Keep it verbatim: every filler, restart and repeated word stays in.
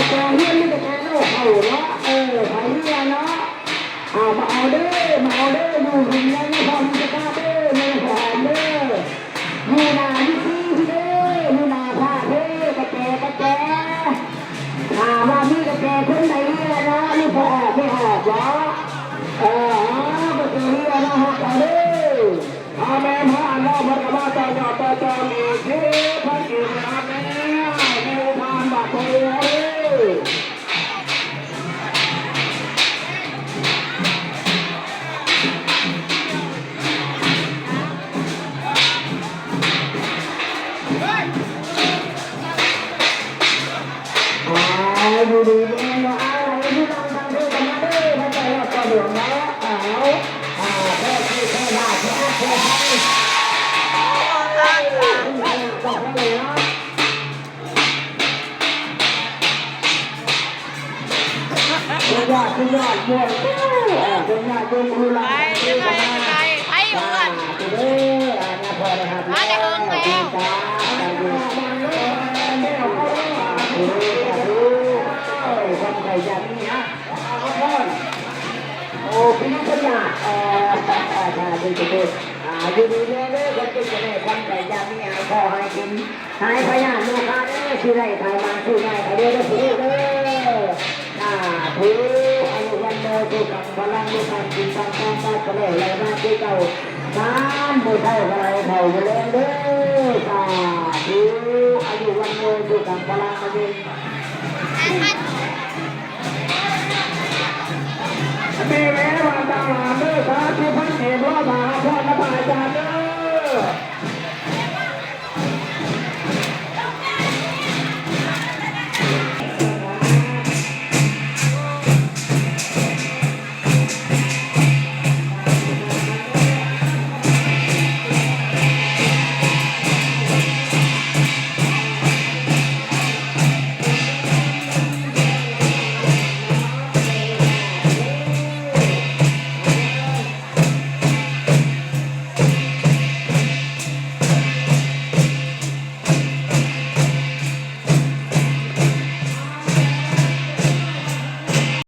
แกเฮียนนี่ก็แกเล่าเขาเนาะ เออ ไปเรื่อยเนาะ เอามาเอาเด้อ มาเอาเด้อ อยู่ริมนั้นนะพ่อมีสตาร์เด้อ มีหอมเด้อ อยู่หน้าอยู่ซีเด้อ อยู่หน้าพระเด้อกระแจกระแจ ถามว่ามีกระแจคนไหนเรื่อยเนาะ นี่พอออกไม่ออกเนาะ เออ กระแจเรื่อยเนาะ ฮะ เอาเด้อ อาแม่นฮะ อันนอกมันก็มาต่อยอดต่อจอมอีกเด้อ พระกินนะแม่ แม่อุปานบาทโตเด้อ เอาอยู่ดีๆเนาะ เอาอยู่ลองฟังเพลงกันมาเด้อ มาต่อยอดต่อหลวงเนาะ เอา อ่า แค่ที่แค่ลาดแค่แค่ไทย ขอบคุณเลยเนาะ สุดยอด สุดยอด ม่วน เออ สุดยอด ยกมือลา ไป ไป ไป ไป ไป เด้อ อ่า นะพ่อนะครับ มาแต่เฮิงแล้ว สาธุ สาธุ สาธุ ความใคร่อยากมีฮะ โอ้ พี่นิตยา เอ่อ อ่า ดี ดี ดี อ่า อยู่ดีแน่เลย คนเป็นเจ้าแม่ความใคร่อยากมี อ่า ขอให้กิน หายพยาธิโรคาเด้อ สิได้ขายมาซื้อง่ายขายเร็วเด้อพี่เด้อ สาธุ อายุวันโนสุขังพลัง ลูกหลานกินตังตังตังก็ได้รายได้คือเก่า บ้านผู้เฒ่าก็ไหลเข้าอยู่แล้วเด้อ สาธุ อายุวันโนสุขังพลัง อายุ มีแม่มาตามหลานเด้อ สาธุ พันเอกรอดมาหาพ่อนะพระอาจารย์เด้อ